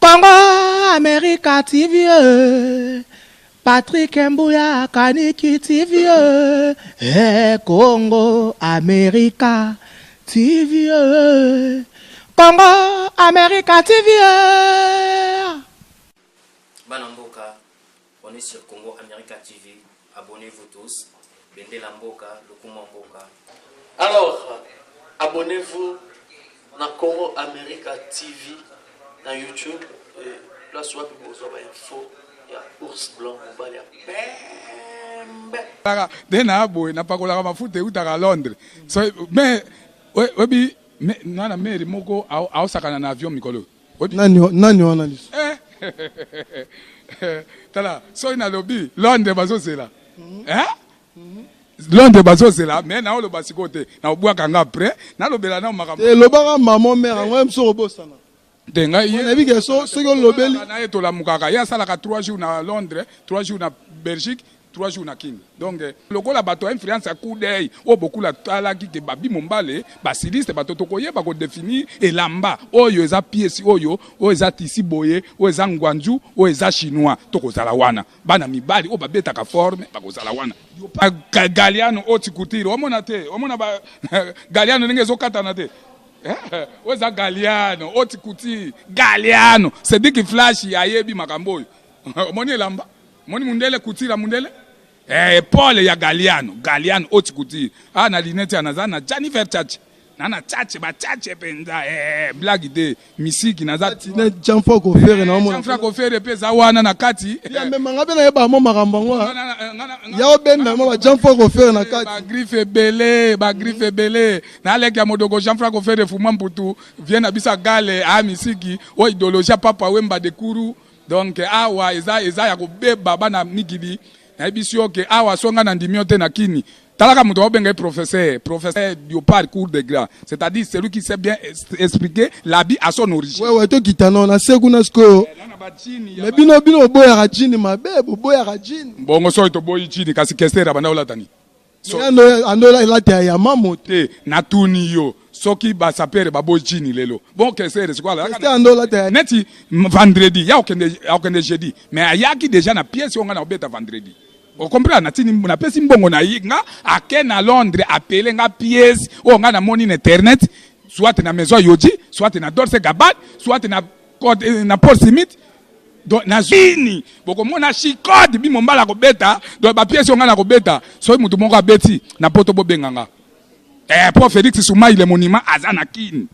Congo America TV eh. Patrick Mbuya Kaniki TV eh. Eh, Congo America TV eh. Congo America TV eh. Bana mboka, on est sur Congo America TV. Abonnez-vous tous. Bendela mboka, lokumu ya mboka. Alors, abonnez-vous na Congo America TV na YouTube et place wapi bozwa ba info ya ours blanc mobali ya pembe. Nde na boye napakolaka mafuta eutaka Londres. So, mais oyebi na meri moko aosakana na avion mikolo. Nani, nani wana liso? Eh? Tala, soki nalobi Londres bazozela. Eh? Londres bazozela, mais naoloba sikoyo te. Naobwaka nga après, nalobela nao makambo. Te, lobaka maman mère yango ye mosu okobosana. Te, ngai ye Nayebi ke soki olobeli na ye tolamukaka. Ye asalaka 3 jours na Londres, 3 jours na Belgique, 3 jours na Kin. Donc lokola bato ya influence ya coup d'œil oyo bokula talaki ke babi mombale basiliste bato tokoyeba kodéfinir elamba oyo eza pièce oyo, oyo eza tisi boye, oyo eza ngwanju, oyo eza chinois, tokozala wana. Bana mibali oyo babetaka forme bakozala wana. Galliano haute couture omona te, omona ba Galliano ndenge ezokatana te. Oyo eza Galliano haute couture, Galliano Cédric Flash ayebi makambo oyo. Omoni elamba, omoni mundele couture ya mundele, Paul ya Galliano, Galliano haute couture. Ah, na lunette ya naza na Gianni Versace, na chache ba chache penza, blague te misiki naza na Gianfranco Ferre na omona. Gianfranco Ferre pe za wana na kati. Ya memanga pe nayeba mo makambo yango. Ya obenda mo ba Gianfranco Ferre na kati. Ba griffe ebele, ba griffe ebele. Na leki ya modogo Gianfranco Ferre fuma mputu, vient na bisa gale a misiki, o idéologie Papa Wemba de Kuru. Donc awa eza ya kobeba bana mikili. Nayebisi yo ke awa songa na ndimi yo te na kini. Talaka moto aobenga ye professeur, professeur Diopar cours de grand, c'est-à-dire celui qui sait bien expliquer l'habit à son origine. Ouais, tokita no na se kuna sikoyo. Na ba jean ya Mais bino boboyaka jean mabe, boboyaka jean. Bongo soki toboyi jean kasi Kester abanda olata nini? So, ando elata ya yamamo te. Natuni yo soki basapere baboyi jean lelo. Bon, Kester sikoyo alaka Kester ando olata ya neti vendredi ya okende jeudi, mais ayaki déjà na pièce oyo nga na obeta vendredi. Okomprendre, natini napesi mbongo na ye nga ake na Londres apele nga pièce oyo nga namoni na internet, soit na maison Yohji, soit na Dolce Gabbana, soit na Côte, na Paul Smith. Donc na zini bokomona chicode bimo mbala kobeta. Donc ba pièce oyo nga na kobeta soki mutu moko abeti na poto bobenga nga. Po Félix Soumaï le monument aza na Kin.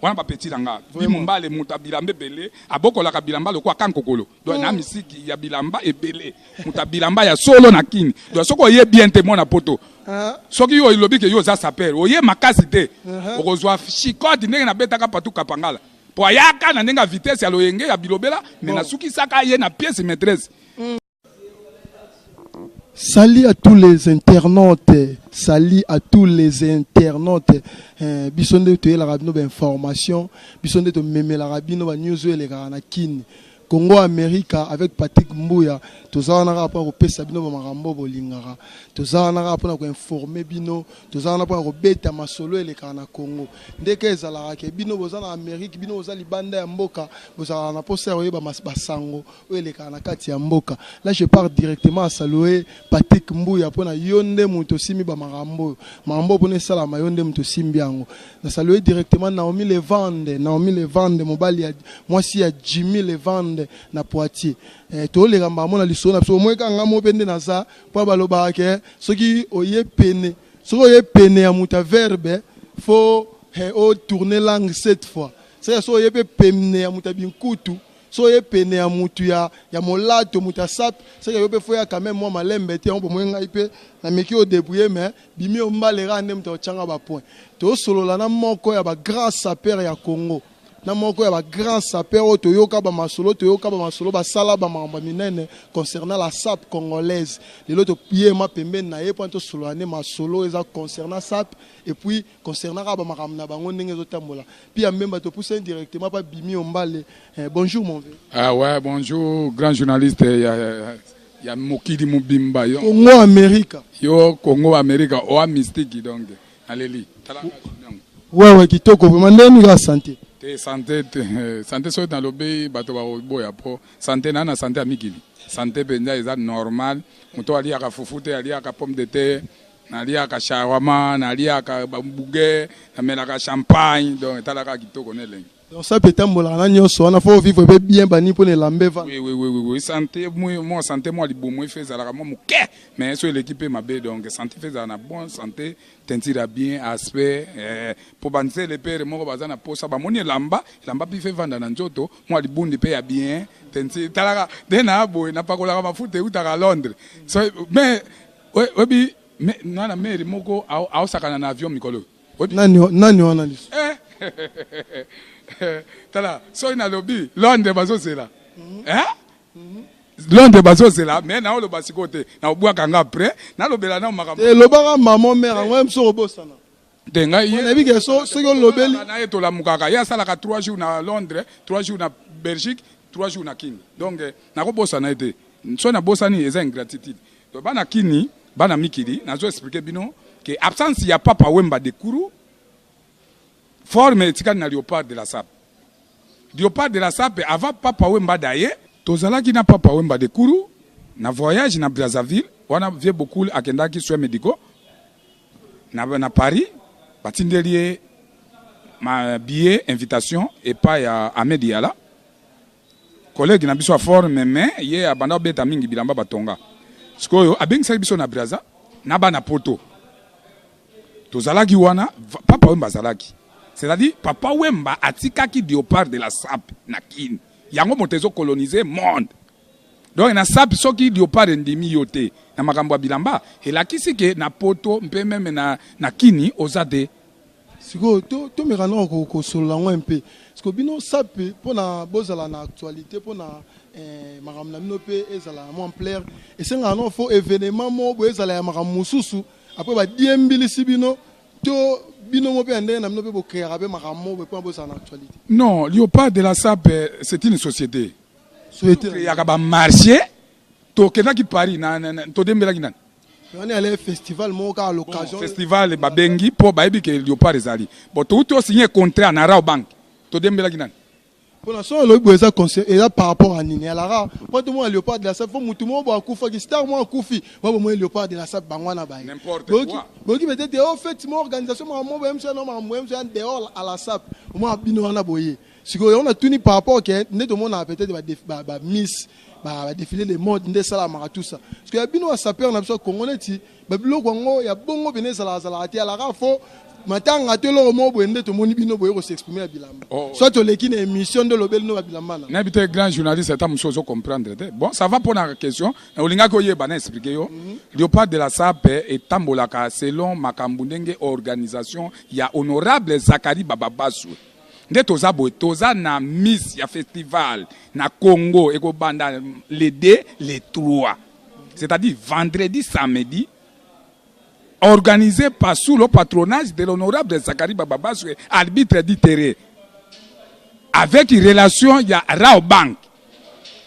Wana ba petit na nga. Bimo mbale mutu abilamba ebele, abokolaka bilamba lokola kankokolo. Donc na misiki ya bilamba ebele, mutu abilamba ya solo na Kin. Donc soki oye bien te mwana poto. Soki yo olobi ke yo oza sapeur, oye makasi te. Okozwa chicode ndenge nabetaka patu kapangala. Po ayaka na ndenge ya vitesse ya loyenge ya bilobela, mais nasukisaka ye na pièce maîtresse. Salut à tous les internautes, salut à tous les internautes. Biso nde toyelaka bino ba information, biso nde tomemelaka bino ba news oyo elekaka na Kin. Congo America avec Patrick Mbuya, toza wana kaka mpona kopesa bino ba makambo bolingaka. Toza wana kaka mpona koinformer bino, toza wana mpona kobeta masolo elekaka na Congo. Ndeke ezalaka ke bino boza na Amérique, bino boza libanda ya mboka, bozalaka na posa ya koyeba basango oyo elekaka na kati ya mboka. Là je pars directement à saluer Patrick Mbuya mpona yo nde moto osimbi ba makambo oyo. Makambo oyo mpona esalama yo nde moto osimbi yango. Na saluer directement Naomi Levande, Naomi Levande mobali ya mwasi ya Jimmy Levande na Poitiers. Toleka mbamo na lisolo na biso omoi kaka nga moko mpe nde naza mpo balobaka ke soki oye pene, soki oye pene ya moto ya verbe faut o tourner langue cette fois. C'est soki oye mpe pene ya moto ya binkutu, soki oye pene ya moto ya molato, moto ya sape, soki yo mpe faut ya quand même mwa malembe te, yango bomoi ngai mpe nameki o débrouiller mais bimi ombalera nde moto akotianga ba point. Tosolola na moko ya ba grand sapeur ya Congo, na moko ya ba grand sapeur oyo toyoka ba masolo, toyoka ba masolo basala ba makambo minene concernant la sape congolaise. Lelo toyema pembeni na ye mpo tosolola nde masolo eza concernant sape et puis concernant kaka ba makambo na bango ndenge ezotambola. Puis ya Mbemba topusani directement pa Bimi Ombale. Bonjour mon vieux. Ah ouais, bonjour grand journaliste ya mokili mobimba yo. Congo America. Yo Congo America oa mystique donc aleli. Tala Ouais, kitoko vraiment ndenge nini kaka santé. Te. Te, santé te. Santé, soki nalobi, bato bakoboya, po santé na santé ya mikili, santé mpenza eza normal. Moto aliaka fufu te, aliaka pomme de terre, naliaka shawarma, naliaka babuge, namelaka champagne, donc etalaka kitoko na elengi. Donc ça mpe etambolaka na nyonso wana, faut vivre mpe bien bani mpona elamba evanda. Oui, santé, mwa santé, mwa libumu efe ezalaka mwa moke, mais so eleki mpe mabe. Donc santé fe ezala na bonne santé, teinture ya bien, aspect, mpo banzele pere moko baza na posa bamoni elamba, elamba mpe fe evanda na nzoto, mwa libundi mpe ya bien, teinture talaka nde na boye. Napakolaka mafuta eutaka Londres. So mais oyebi na mare moko aosakana na avion mikolo. Nani, nani wana liso? Tala, soki nalobi Londres, bazozela. Eh? Londres bazozela, mais naoloba sikoyo te, naobwaka nga après nalobela nao makambo. Elobaka mama mare yango ye mosu okobosana. Te, ngai nayebi ke soki olobeli. Na ye tolamukaka. Ye asalaka 3 jours na Londres, 3 jours na Belgique, 3 jours na Kini. Donc nakobosana ye te. Soki nabosani, eza ingratitude. Donc bana Kini, bana mikili, nazo expliquer bino ke absence ya Papa Wemba de Kuru, forme etikali na Léopard de la Sape. Léopard de la Sape, avant Papa Wemba da ye, tozalaki na Papa Wemba de Kuru na voyage na Brazzaville. Wana vieux Bokul akendaki soins médicaux na Paris, batindeli ye ma billet invitation epai ya Ahmed Yala, collègue na biso ya forme, mais ye abanda kobeta mingi bilamba batonga. Sikoyo abengisaki biso na Braza na bana Poto. Tozalaki wana, Papa Wemba azalaki, c'est-à-dire Papa Wemba atikaki Léopard de la Sape na Kini. Yango moto ezocoloniser monde. Donc na Sape, soki Léopard endimi yo te na makambo ya bilamba, elakisi ke na Poto mpe même na Kini oza te. Sikoyo tomeka nao kosolola yango mpe parce que bino Sape, mpona bozala na actualité, mpona makambo na bino mpe ezala mwa ampleur, esengaka nao faut événement moko boye ezala ya makambo mosusu, après badiembilisi bino to bino mo mpe ya ndenge na bino mpe bocréaka mpe makambo moko boye mpona bozala na actualité? Non, Léopard de la Sape, c'est une société. Société. Yaka bamarché, tokendaki Paris, todembelaki nani? Wana ale festival moko kaka l'occasion. Festival babengi mpo bayebi ke Léopard ezali. Bon, touti osigner contrat na Rao Bank, todembelaki nani? Mpona so olobi boye, eza conseil, eza par rapport à nini? Alaka po tomona Léopard de la Sape, faut mutu moko boye akufaki, star moko akufi, wa bomoi Léopard de la Sape bango wana baye. N'importe quoi. Boyoki peut-être o fait mo organisation makambo moko boye mosu na makambo boye mosu ya dehors à la Sape, omona bino wana boye. Sikoyo yango natuni par rapport ke nde tomonaka peut-être bamiss, badéfilé de mode nde esalamaka, tout ça, parce que ya bino basapeur na biso ya Congo, neti babiloko yango ya bongo pene ezalaka zalaka te. Alaka faut matanga to eloko moko boye nde tomoni bino boye kos'exprimer ya bilamba. Oh. Soit oleki na émission nde olobeli no babilamba na. Nayebi te, grand journaliste, ata mosusu ozocomprendre te. Bon, ça va. Mpona question olingaki oyeba, na expliquer yo. Léopard de la Sape etambolaka selon makambo ndenge organisation ya honorable Zakari Bababasu. Nde toza boye, toza na miss ya festival na Congo, ekobanda le 2, le 3, c'est-à-dire vendredi, samedi, organisé par sous le patronage de l'honorable Zakari Bababaswe, arbitre du terrain, avec relation ya Rao Bank.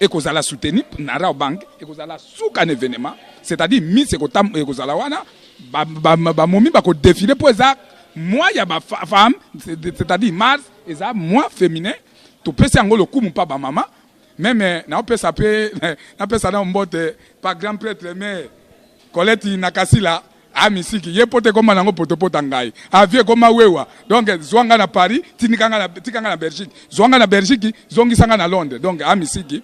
Ekozala soutenu na Rao Bank, ekozala suka na événement, c'est-à-dire miss ekozala wana, bamomi bakodéfiler mpo eza mois ya bafemme, c'est-à-dire mars eza mois féminin. Topesi yango lokumu mpa bamama. Même naopesa mpe, napesa na mbote pa grand prêtre mais Colette Nakasila amisiki ye po te ekoma nango potopota ngai avie ekoma wewa. Donc zwa nga na Paris, tindika nga na, tika nga na Belgique, zwa nga na Belgique, zongisa nga na Londres. Donc amisiki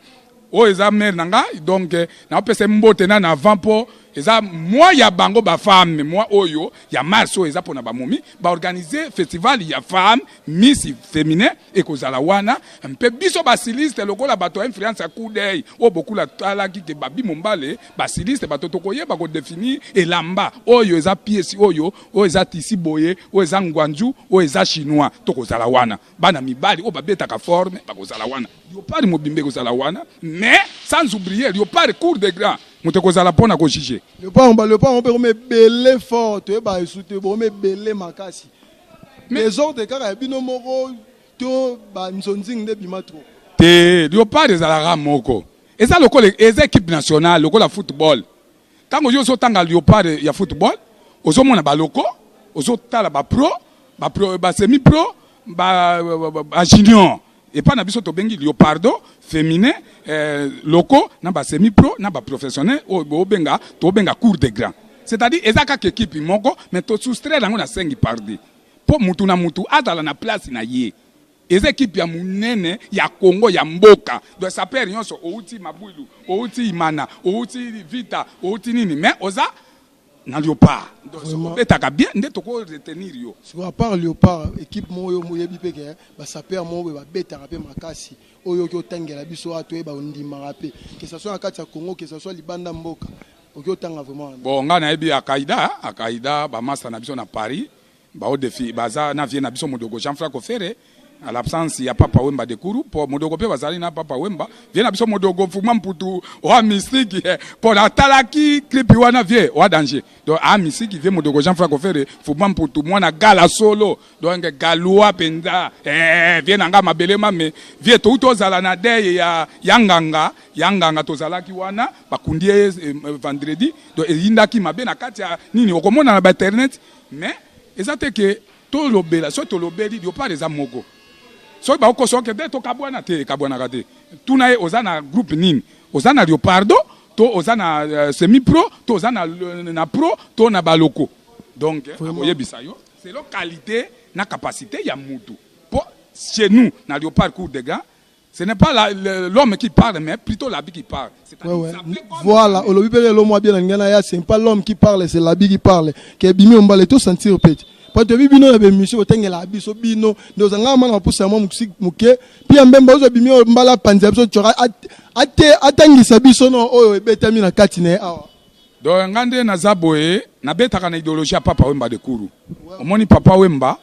oyo eza mare na ngai. Donc naopesa mbote na avant mpo eza mois ya bango bafemme, mois oyo ya mars oyo eza mpona bamomi. Baorganiser festival ya femme, miss féminin ekozala wana. Mpe biso bastyliste, lokola bato ya influence ya coup d'œil oyo bokula talaki ke babi mombale, bastyliste, bato tokoyeba kodéfinir elamba oyo eza pièce oyo, oyo eza tissu boye, oyo eza ngwanzu, oyo eza chinois. Tokozala wana, bana mibali oyo babetaka forme bakozala wana, Léopard mobimba ekozala wana, mais sans oublier Léopard cour de grand, moto ekozala mpona kojuger. Léopard, baléopard yango mpe koma ebele fort, toyeba esu te, bokoma ebele makasi. Désordre kaka ya bino moko to banzonzingi nde bima trop. Te, Léopard ezalaka moko, eza lokola eza équipe nationale, lokola football. Ntango yo ozotanga Léopard ya football, ozomona baloko, ozotala bapro, bapro, basemi pro. Ba, ba, ba, ba junior epai na biso tobengi leopardo féminin, locaux na ba semi pro na ba professionnel oyo bobenga, tobenga cour de grand. C'est-à-dire eza kaka équipe moko, mais tosoustraire yango na 5 pardi mpo mutu na mutu azala na place na ye. Eza équipe ya monene ya Congo, ya mboka. Donc sapeur nyonso outi Mabwilu, outi Imana, outi Vita, outi nini, mais oza na Léopard. Donc soki obetaka bien nde toko retenir yo. Sikoyo, à part Léopard, équipe moko oyo moyebi mpe ke basapeur moko boye babetaka mpe makasi, oyo oki otangela biso awa, toyeba ondimaka mpe, que ça soit na kati ya Congo, que ça soit libanda mboka, oki otanga vraiment wana? Bon, ngai nayebi Akaida. Akaida, bamasta na biso na Paris, baodefi baza na vie na biso Modogo Jean Franco Ferre, à l'absence ya Papa Wemba de Kuru, po Modogo mpe bazali na Papa Wemba. Vie na biso Modogo Fuma Mputu oa mystique, mpo natalaki clip wana, vie oa danger. Donc a mystique, vie Modogo Jean Franco Ferre Fuma Mputu, mwana gala solo, donc galua mpenza. Vie na nga mabele mame, vie touti ozala na deuil ya nganga ya nganga. Tozalaki wana, bakundi ye vendredi. Donc eyindaki mabe na kati ya nini, okomona na bainternet. Mais eza te ke tolobela. Soki tolobeli Léopard, eza moko. Soki bakokosa oke te, tokabwana te, ekabwanaka te. Tuna ye: oza na groupe nini? Oza na Leopardo to oza na semi pro to oza na pro to na baloko? Donc akoyebisa yo selon qualité na capacité ya mutu. Po chez nous na Léopard cour de gars, ce n'est pas l'homme qui parle, mais plutôt l'habit qui parle. Ouais. Voilà, olobi mpe lelo mwa bien na ngai na ya, c'est pas l'homme qui parle, c'est l'habit qui parle. Ke bimi ombale to sentir peut. Po toyebi bino na bémission otengela biso, bino nde ozanga mana mapusa mwa moke pia mbemba ozwa bimi mbala panza biso tshora ate atangisa biso no oyo ebetami na kati na ye awa. Donc nga nde naza boye, nabetaka na idéologie ya Papa Wemba de Kuru. Omoni Papa Wemba,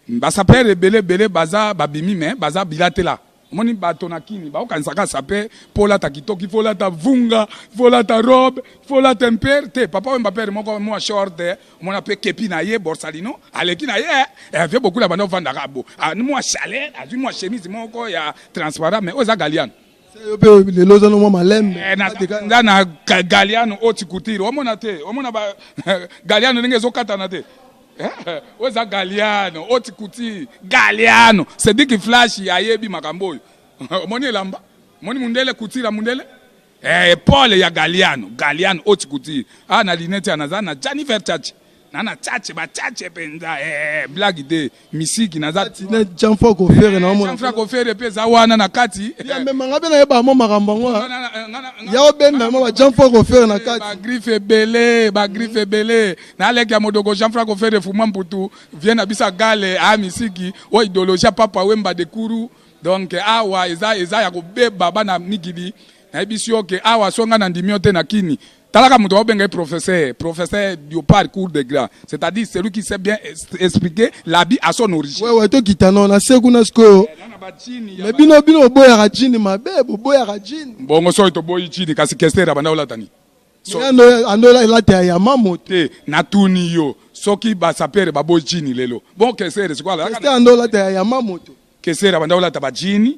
basapeur ebele ebele baza babimi, me baza bilatela. Omoni bato na kini baokanisaka sapeur mpo olata kitoko, ifo olata vunga, ifo olata robe, ifo olata impere te. Papa Wemba pere moko mwa short, omona mpe kepi na ye borsalino aleki na ye vie bokula banda ovandaka bo mwa chaleur, azwi mwa chemise moko ya transparent, mais oyo eza Galiano. Yo mpe lelo oza no mwa malembe. Nga na Galiano haute couture, omona te, omona ba Galiano ndenge ezokatana te. Oyo eza Galiano haute couture, Galiano Cédric Flash ayebi makambo oyo. Omoni elamba, omoni mundele, couture ya mundele, épaule ya Galiano, Galiano haute couture. Ah, na lunette ya naza na Gianni Versace na chache bachache mpenza, blague te, misiki naza. Jean-Franco Ferre na Jean-Franco Ferre mpe eza wana na kati. Mbemanga mpe nayeba mwa makambo yango ya obenda mwa ba Jean-Franco Ferre na kati. Bagriffe ebele, bagriffe ebele naleki ya Modogo Jean-Franco Ferre Fuma Mputu, vie na biso agale a misiki oyo idéologie ya Papa Wemba de Kuru. Donc awa eza ya kobeba. Bana mikili, nayebisi yo ke awa so nga na ndimi yo te na kini. Talaka moto baobenga ye professeur, professeur Léopard cour de grand, c'est-à-dire celui qui sait bien expliquer l'habit à son origine. Wewe, tokita no na se kuna sikoyo. Me bino boboyaka jean mabe, boboyaka jean. Bongo soki toboyi jean, kasi Kester abanda olata nini? Ando elata ya yama moto. Te, natuni yo, soki basapeur baboyi jean lelo, bon, Kester sikoyo? Kester ando olata ya yama moto. Kester abanda olata bajean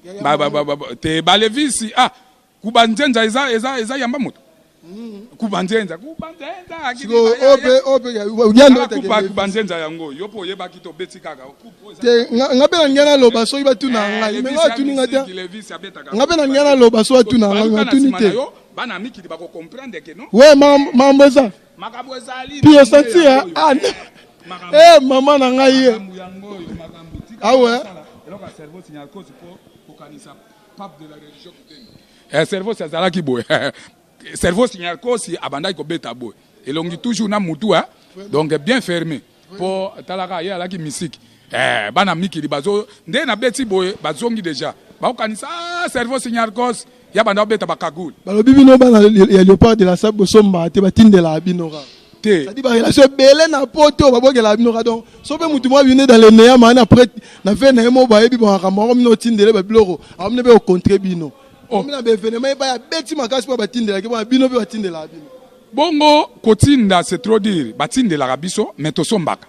te, balevis. Ah, kuba nzenza eza yamba moto, kuba nzenza, kuba nzenza. Kuba nzenza yango yo mpo oyebaki te, obeti kaka. Te, nga mpe na ngai naloba soki batuna ngai, me nga batuni nga te. Nga mpe na ngai naloba soki batuna ngai, batuni te. Bana mikili bakocomprendre ke no. We, mambo eza. Makambo ezali. Puis osanti ah, mama na ngai ye. Awe. Eloko ya cerveau signalcose mpo kokanisa pape de la religion kuteni, cerveau si azalaki boye, cerveau signalcosi abandaki kobeta boye, elongi toujours na mutu, donc bien fermé, mpo talaka ye alaki misiki. Bana mikili bazo nde nabeti boye, bazongi déjà, bakokanisa ah, cerveau signalcos ya banda kobeta bakagule. Balobi bino bana ya Léopard de la Sape bosombaka te, batindelaka bino kaka. Te. C'est-à-dire barelation ebele na poto, babokelaka bino kaka. Donc so mpe mutu moko abino dans le néant maani, après na ve na ye mo bayebi bamakambo yango, bino otindele babiloko akomina mpe kocontre bino omina baévénement eba ya beti makasi mpo batindelaki bona bino mpe batindelaka bino. Bongo kotinda, c'est trop dire. Batindelaka biso, mais tosombaka.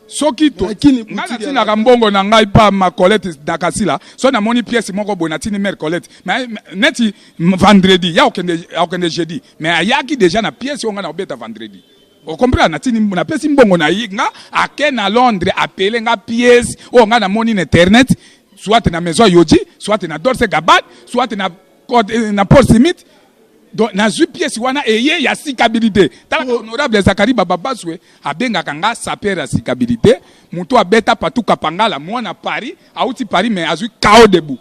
Soki to ngai natindaka mbongo na ngai pa ma Colette na Kasila. So namoni pièce moko boye, natindi mère Colette. Mais neti vendredi ya okende, akokende jeudi, mais ayaki déjà na pièce oyo ngai na kobeta vendredi. Ocomprendre? Natindi, napesi mbongo na ye nga, ake na Londres, apele nga pièce oyo nga namoni na internet, soit na maison ya Yohji, soit na Dolce Gabbana, soit na na Paul Smith. Donc nazwi pièce wana eye ya sikabilité. Tala oh. Honorable Zakari Bababaswe abengaka nga sapeur ya sikabilité, moto abeta patuka pangala mwana Paris, auti Paris mais azwi KO debout.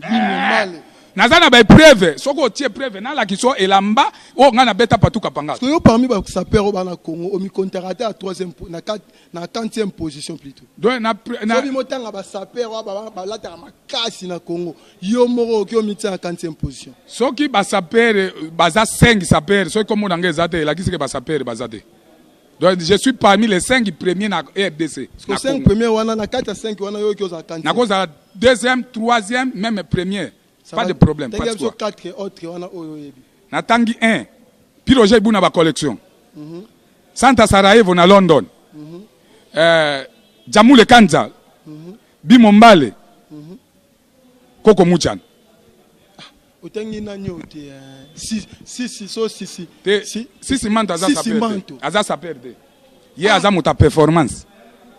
Male. Naza na ba épreuve, soki otie preuve nalakisa yo elamba oyo ngai nabeta patuka pangala. Parce que yo parmi ba sapeurs oyo bana Congo omikontaka te à troisième na quatre na quantième position plutôt. Donc na, na Soki motanga ba sapeurs oyo balataka makasi na Congo, yo moko oki omitia na quantième position. Soki ba sapeurs baza 5 sapeurs, soki kombo na ngai eza te, elakisi ke ba sapeurs baza te. Donc je suis parmi les 5 premiers na RDC. Parce que 5 premiers wana na kati ya 5 wana yo oki ozala quantième. Nakozala deuxième, troisième, même premier. Ça Pas va. de problème. Tangi Pas de biso quoi. 4 autres wana oyo oyebi. Natangi 1. Puis Roger Ibou na ba collection. Santa Sarajevo na London. Jamule Kanza. Bimo Mbale. Koko Muchan. Otangi nani oyo te? Si si si so si si. Te, Si Sisi Manto aza Sisi sapeur te. Manto. Aza sapeur te. Ye aza moto ya performance.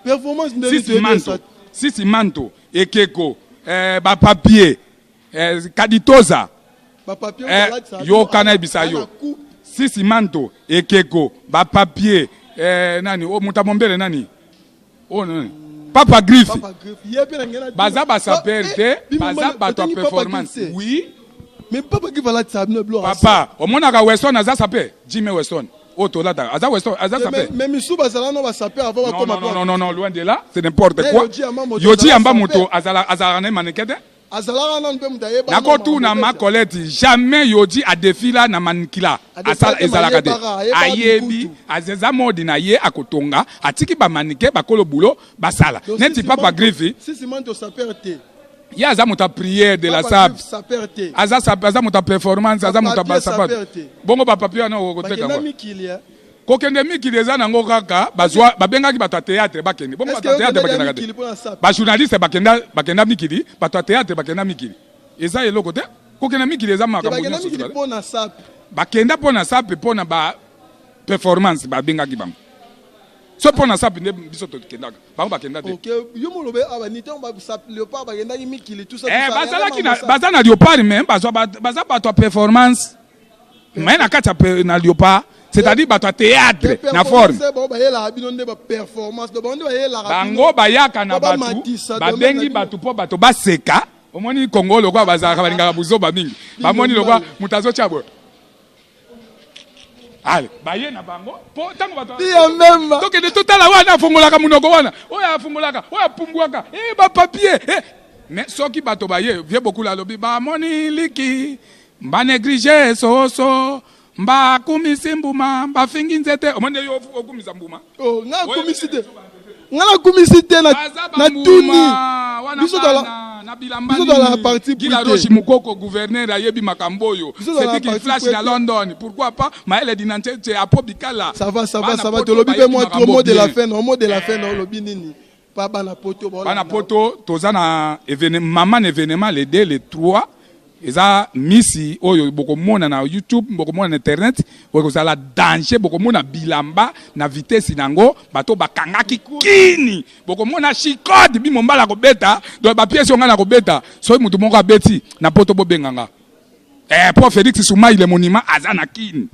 Performance nde Sisi toyebi Manto. esa. Sisi Manto, Ekeko, ba papier, Kaditoza. Ba papier oyo balatisa bino, Yoka nayebisa ana yo. coupe. Sisi Manto, Ekeko, ba papier, nani, o moto ya mombele nani? O nani? Papa Griffe. Papa Griffe. Ye pe na ngela Baza ba sapeur te, bino baza mobali, bato ya otangi Papa performance. Griffe te? Oui. Mais Papa Griffe alatisa bino biloko ya Papa, omonaka Weston aza sapeur? Jimmy Weston. Oyo tolataka, aza Weston, aza Mais, sapeur. mais misu bazala no ba sapeur avant Non, bakoma non, non, pe non, non, non, loin de là, c'est n'importe Eh, quoi. Yohji Yamba moto Yohji azala Yamba sapeur. moto azalaka na ye mannequin te. Azalaka nanu mpe moto ayeba Nakotuna nanu ma makambo Colette, jamais Yohji adefila na manikila. Adefila Asala, te, ezalaka te. mayebaka, ayebaka Ayebi, bikutu. azeza modi na ye akotonga, atiki ba mannequin bakolo boulot basala. Donc, Neti Sisi Papa Manto, Griffe, Sisi Manto sapeur te. Ye aza moto ya prière de la Papa sable. Griffe sapeur te. Aza sap, aza moto ya performance, aza moto ya Papier ba sapato. sapeur te. Bongo ba papier wana okoteka Bakenda ngo. mikili, eh. Kokende mikili eza nango kaka, bazwa, babengaki bato ya théâtre bakende. Bongo Est-ce bato ya que théâtre okendaki bakendaka te. mikili mpona sape? Ba journaliste bakenda mikili, bato ya théâtre bakenda mikili. Eza eloko te. Kokenda mikili eza Te makambo bakenda nyonso mikili tozali. mpona sape. Bakenda mpona sape, mpona ba performance babengaki bango. So mpona sape nde biso tokendaka. Bango bakenda te. Ok, yo molobe awa ni ntango ba sape léopard bakendaki mikili, tout ça, tout Eh, ça. bazalaki Yaya na, mama baza na léopard, mais bazwa ba, baza bato ya performance. Mais na kati ya na léopard, c'est-à-dire bato ya théâtre, Pe na forme. performance, bango bayelaka bino nde ba performance. Donc, bango nde bayelaka bino. Bango bayaka na Po bato, bamatisa domaine babengi na bino. bato po bato baseka. Omoni Congo lokola bazalaka balingaka buzoba mingi. Bamoni lokola moto azotia boye. Allez, baye na bango po tango bato Pia mbemba. Tokende totala wana afungolaka monoko wana. Oyo afungolaka, oyo apumbwaka. Eh, ba papier. Eh. Mais soki bato baye, vieux Bokula alobi, bamoni liki, mba négligé soso, mba kumisi mbuma, mba fingi nzete. Omoni yo okumisa mbuma? Oh, nga akumisi te. Nga nakumisi te Baza ba na mbuma, tuni. wana Biso bana, tala na bilamba biso tala nini? parti Gila prité. Roche Mukoko, gouverneur ayebi makambo oyo. Biso tala C'est qui parti flash prité. na London. Pourquoi pas? Maël Dinanche, Apo Bikala. Ça va, ça va, Bana ça va. poto Tolobi pe bayebi moi trop makambo mot de la bien. fin, non, mot de la fin, non, lobi nini. Pa bana poto, ba Bana olanda. poto, toza na événement, maman événement, les 2, les 3. Eza misi oyo bokomona na YouTube, bokomona na internet, bokozala danger, bokomona bilamba na vitesse nango, bato bakangaki kini, bokomona chicote bimo mbala kobeta, donc ba pièces nga na kobeta, soki mutu moko abeti na poto bobenganga. Po Félix Soumaï le monument aza na kini.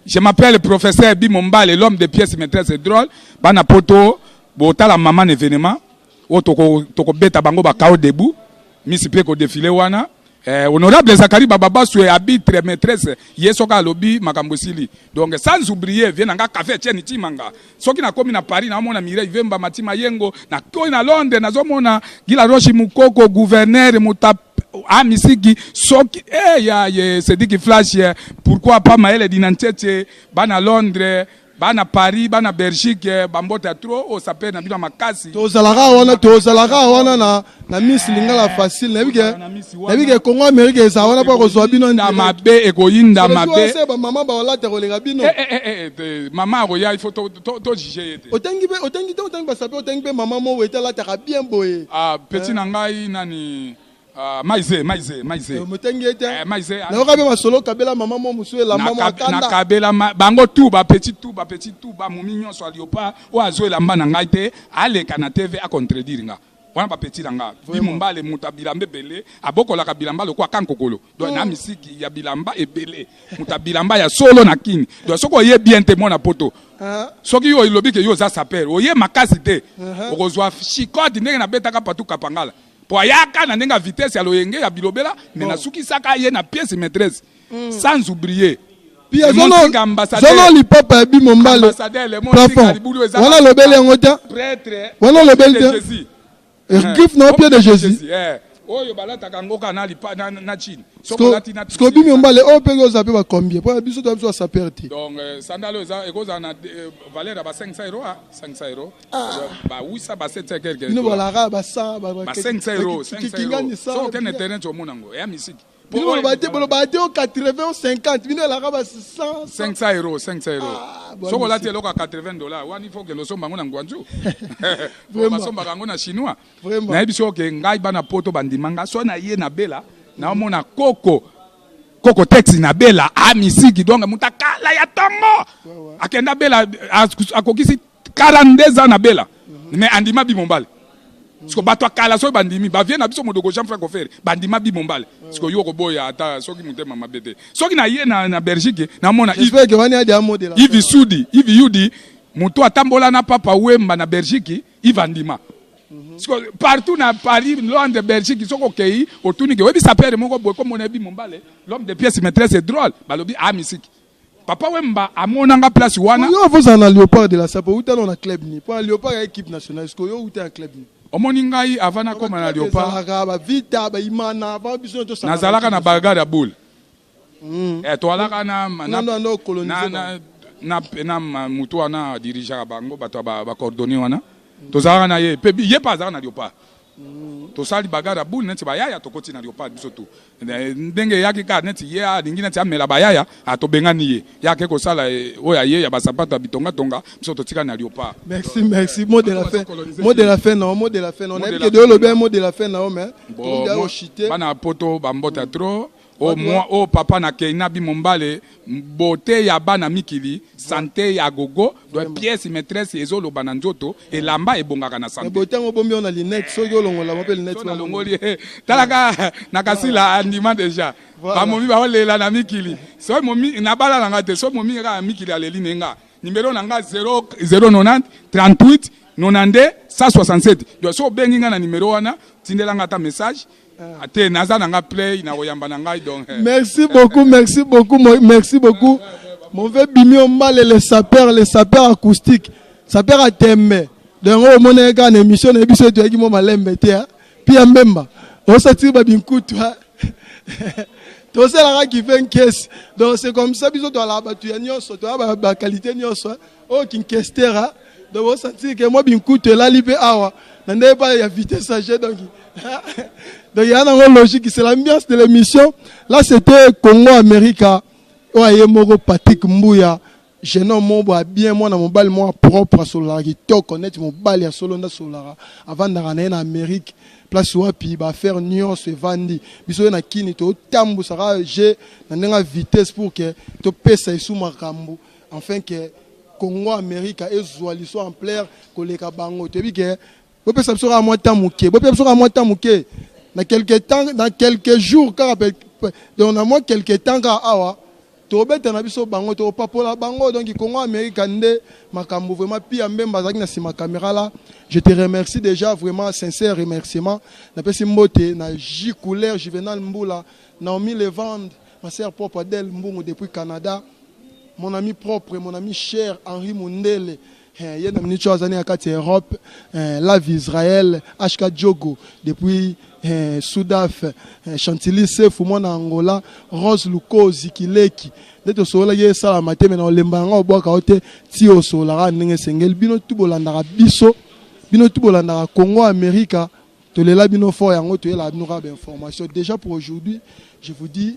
Je m'appelle professeur Bimo Mbale, l'homme de pièces maîtresse et drôle. Bana poto botala maman événement, oyo toko beta bango ba KO debout, misi pe ko défiler wana. Honorable Zakari Bababasu est arbitre maîtresse ye soka alobi makambo esili. Donc sans oublier vient nga café Tieni Timanga. Soki na komi na Paris na mona Mireille Vemba Matima Yengo na komi na Londres na zomona Gila Roche Mukoko gouverneur Mutap Amisiki soki ya ye Cédric Flash pourquoi pas Maël Dinancheche bana Londres bana Paris bana Belgique bambota trop o s'appelle na bino makasi. Tozalaka wana, tozalaka wana na Miss Lingala facile, nayebi ke, Tozalaka na Miss wana. nayebi ke Congo Amérique eza wana po kozwa bino Ekoyinda direct. mabe, ekoyinda Soki mabe. wana se ba mama ba olata kolenga bino. Mama akoya, il faut to juger ye te. Otangi pe, otangi te, otangi ba sape, otangi pe mama mo wete alataka bien boye. Ah, petit na ngai nani? Ah, Maize, Maize, Maize. Eh, motangi ye te. Eh, Maize. Nayoka mpe masolo kabela mama mwa mosusu elamba mwa kanda. Nakabela bango tout ba petit tout ba petit tout ba momi nyonso ya Léopard oyo azwa elamba na ngai te aleka na TV a contredire nga. Wana ba petit na nga. Bimombale moto ya bilamba ebele abokolaka bilamba lokola kankokolo. Donc na misiki ya bilamba ebele. Moto ya bilamba ya solo na kini. Donc soki oye bien te mwana poto. Ah. Soki yo olobi ke yo oza sapeur, oye makasi te. Okozwa chicote ndenge nabetaka Patou Kapangala. Po ayaka na ndenge ya vitesse ya loyenge ya bilobela mais nasukisaka ye na pièce maitresse sans oublier Pia Le zono Monsinga ambassadeur. zono lipapa ya bimo mbale Ambassadeur, le Monsinga, plafond libulu eza wana olobeli yango te prêtre Wana olobeli de te. Jésus. Griffe na yo pied de Jésus Eh, oyo balataka yango kaka na lipa na, na chine soki olati na siko bimi mbale oyo mpe oza mpe bacombien mpo biso toya biso basaper te donc sandale oyo eza ekozala na valeur ya ba 500 euros ah, 500 euros ba 800 ba 700 quelque bino balaka ba 100 ba 500 euros 500 euros soki okende terrain omona yango eya misiki bino boloba te boloba te o 80 o 50 bino elaka ba 100 500 euros 500 euros Ah, bon, soki olati misiki. eloko ya 80 dollars wana il faut okende osomba yango na Guangzhou. Vraiment. Basombaka yango na chinois. Vraiment. Nayebi soki oke ngai bana poto bandima nga so na ye na bela naomona koko koko texi na bela a misiki donc moto akala ya tongo akenda bela akokisi 42 ans na bela mais andima bimombale. Siko bato akala soki bandimi bavie na biso modoko Jean Frank Ofere bandima bimombale. Siko yo koboya ata soki motema mabe te soki na ye na Belgique namona J'espère que wani adi amodela Yves Sudi Yves Yudi moto atambola na Papa Wemba na Belgique Yves andima. Siko partout na Paris, Londres, Belgique soki okei otuni ke oyebisa pere moko boye komona yebi mombale l'homme de pièce maîtresse est drôle balobi a misiki Papa Wemba amonanga place wana. Yo ozala na Léopard de la Sape outa na club ni po Léopard ya équipe nationale siko yo outa ya club ni Omoni ngai avant nakoma na Léopard ezalaka ba Vita ba Imana avant biso to nazalaka na bagarre ya boule. Eh, toalaka na na Nando ando coloniser na na na na mutu wana dirigeaka bango bato ya ba coordonnées wana tozalaka na ye pe ye pe azalaka na Léopard. Tosali bagarre ya boule neti bayaya tokoti na Léopard biso tu ndenge eyaki kaka neti ye alingi neti amela bayaya atobengani ye ye ake kosala oyo aye ya basapato ya bitongatonga biso totikali na Léopard. Merci, merci. Mot de la fin. Mot de la fin, non. Mot de la fin, non. On a dit que de l'obé, mot de la fin, non, mais. Bon, On a chuté. bana poto bambota trop o moi o papa na keina bimombale beauté ya bana mikili santé ya gogo donc pièce maîtresse ezoloba na nzoto elamba ebongaka na Mais santé. beauté, on bombi, on a lunette. Soki olongola, on appelle lunette. So nalongoli ye talaka nakasila andima déjà. Voilà. Bamomi baolela na mikili soki momi nabala na nga te soki momi kaka mikili aleli ne nga numéro na nga 0 090 38 92 167 donc soki obengi nga na numéro wana tindela nga ata message te naza na nga play na koyamba na ngai donc Merci beaucoup, merci beaucoup, merci beaucoup. Mon vieux Bimi Ombale, le sapeur acoustique, sapeur à thème. Donc, au moins, on a une émission, on a émission, tu as dit, moi, malembe, te, hein. Puis, en même, on s'attire, babinkutu, hein. Tosalaka qui fait une caisse. Donc, c'est comme ça, biso, toi, là, bah, tu as nyonso, toi, bah, bah, qualité nyonso, hein. Oh, kinkester, hein. Donc, on sentit que moi, binkutu, là, libé, awa. N'en pas, il y a vitesse à jet, donc. Donc, il y a une logique, c'est l'ambiance de l'émission. Là, c'était Congo America. Oye moko Patrick Mbuya, jeune homme moko boye bien mwana mobali moko propre asololaka kitoko neti mobali ya solo nde asololaka avandaka na ye na Amérique place wapi ba affaire nyonso evandi biso ye na kini totambusaka je na ndenge ya vitesse pour que topesa esu makambo enfin que Congo America ezwa liso ampleur koleka bango toyebi ke bopesa biso kaka mwa temps moke bopesa biso kaka mwa temps moke na quelque temps na quelques jours kaka donc na mwa quelque temps kaka awa tobeta na biso bango topapola bango donc Congo America nde makambo vraiment pia mbemba azalaki na nsima caméra là je te remercie déjà vraiment sincère remerciement napesi mbote na J couleur Juvenal Mbula Naomi Levande ma sœur propre Adèle Mbungu depuis Canada mon ami propre mon ami cher Henri Mundele ye na minute oyo azali na kati ya Europe Lave Israël HK Diogo depuis Sudaf Chantilly Sefu mwana Angola Rose Lukozi Kileki nde tosololaki esalama te me na olemba yango obwaka yo te ti osololaka ndenge esengeli bino tu bolandaka biso bino tu bolandaka Congo America tolela bino fort yango toyelaka bino kaka bainformation déjà pour aujourd'hui je vous dis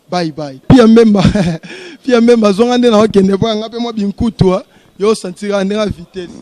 bye bye Pia Mbemba Pia Mbemba zonga nde na okende po yanga mpe mwa binkutu yo osentira ndenge ya vitesse.